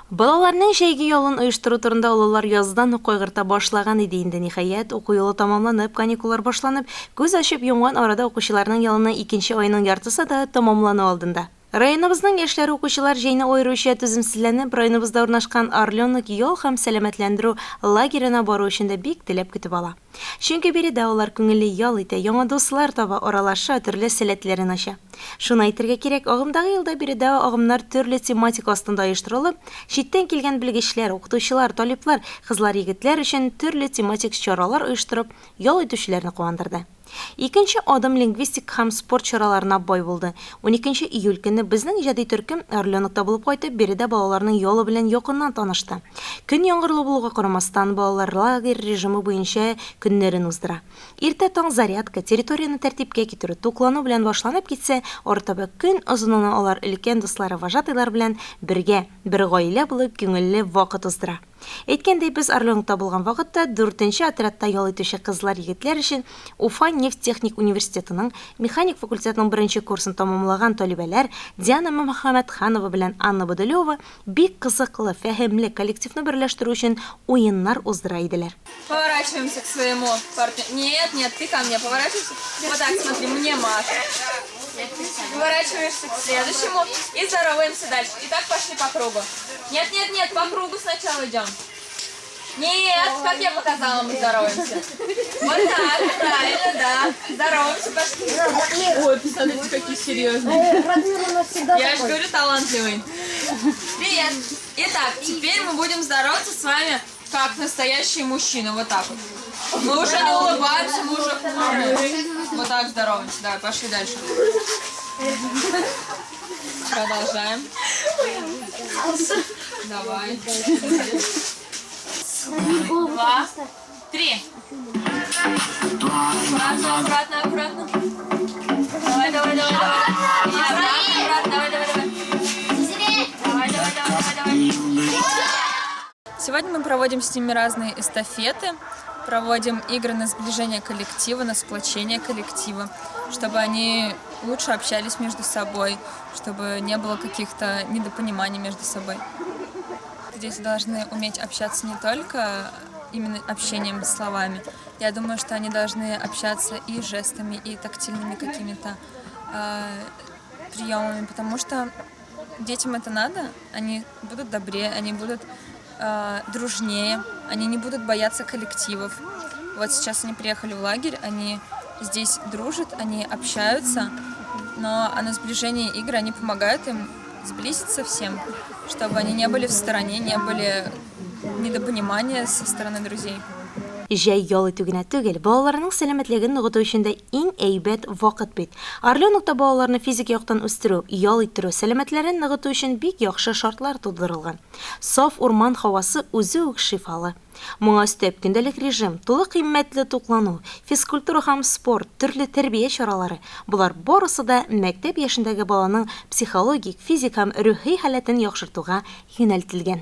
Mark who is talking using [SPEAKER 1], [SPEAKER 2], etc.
[SPEAKER 1] Балаларның җәйге ялын оештыру турында олылар яздан ук кайгырта башлаган иде инде. Ниһаять, уку елы тәмамланып, каникуллар башланып, күз ачып йомган арада укучыларның ялының икенче аеның яртысы да тәмамлану алдында. Районыбызның яшьләре укучылар җәйне аеруча түземсезләнеп, районыбызда урнашкан Орленок ял һәм сәламәтләндерү лагерена бару өчен дә бик теләп көтеп ала. Чөнки биредә алар күңелле ял итә, яңа дуслар таба, аралаша, төрле сәләтләрен ача. Шуны әйтергә кирәк, агымдагы елда биредә агымнар төрле тематика астында оештырылып, читтән килгән белгечләр, укытучылар, талиплар, кызлар-егетләр өчен төрле тематик чаралар оештырып, ял итүчеләрне куандырды. Икенче адым лингвистик һәм спорт чараларына бай булды. Уникенче июль көнне безнең иҗади төркем Орленокта булып кайтып, биредә балаларның ялы белән якыннан танышты. Көн яңгырлы булуга карамастан, балалар лагерь режимы буенча көннәрен уздыра. Иртә таң зарядка, территорияне тәртипкә китерү, туклану белән башланып китсә, арытаба көн озынына алар өлкән дуслары вожатыйлар белән бергә, бер гаилә булып күңелле вакыт уздыра. Әйткәндәй, без Орленокта булган вакытта дүртенче отрядта ял итүче кызлар-егетләр өчен Уфа нефть техник университетының механик факультетының беренче курсын тәмамлаган талибәләр Диана Мөхәммәтханова белән Анна Бодылева бик кызыклы, фәһемле, коллективны берләштерү өчен уеннар уздыра иделәр.
[SPEAKER 2] Поворачиваемся к своему партнеру. Нет, нет, ты ко мне поворачиваешься. Вот так, смотри, мне машешь. Поворачиваешься к следующему и здороваемся дальше. И так пошли по кругу. Нет, нет, нет, по кругу сначала идем. Нет, как я показала, мы здороваемся. Вот так, правильно, да. Здороваемся, пошли. Ой, посмотрите, какие серьезные. Я же говорю, талантливый. Привет. Итак, теперь мы будем здороваться с вами как настоящие мужчины. Вот так вот. Мы уже не улыбаемся, мы уже хмурые. Вот так здороваемся. Давай, пошли дальше. Продолжаем. Давай. Два, три. Аккуратно, аккуратно, аккуратно. Давай, давай, давай, давай. И обратно, обратно, давай, давай, давай. Давай, давай, давай, давай, давай. Сегодня мы проводим с ними разные эстафеты, проводим игры на сближение коллектива, на сплочение коллектива, чтобы они лучше общались между собой, чтобы не было каких-то недопониманий между собой. Дети должны уметь общаться не только именно общением словами. Я думаю, что они должны общаться и жестами, и тактильными какими-то приемами, потому что детям это надо, они будут добрее, они будут дружнее, они не будут бояться коллективов. Вот сейчас они приехали в лагерь, они здесь дружат, они общаются, но а на сближение игры они помогают им сблизиться всем, чтобы они не были в стороне, не были недопонимания со стороны друзей.
[SPEAKER 1] Җәй ял итү генә түгел, балаларның сәламәтлеген ныгыту өчен дә иң әйбәт вакыт бит. Орленокта балаларны физик яктан үстерү, ял иттерү, сәламәтләрен ныгыту өчен бик яхшы шартлар тудырылган. Саф урман һавасы үзе үк шифалы. Моңа өстәп, көндәлек режим, тулы кыйммәтле туклану, физкультура һәм спорт, төрле тәрбия чаралары, болар барысы да мәктәп яшендәге баланың психологик, физик һәм рухи халәтен яхшыртуга юнәлтелгән.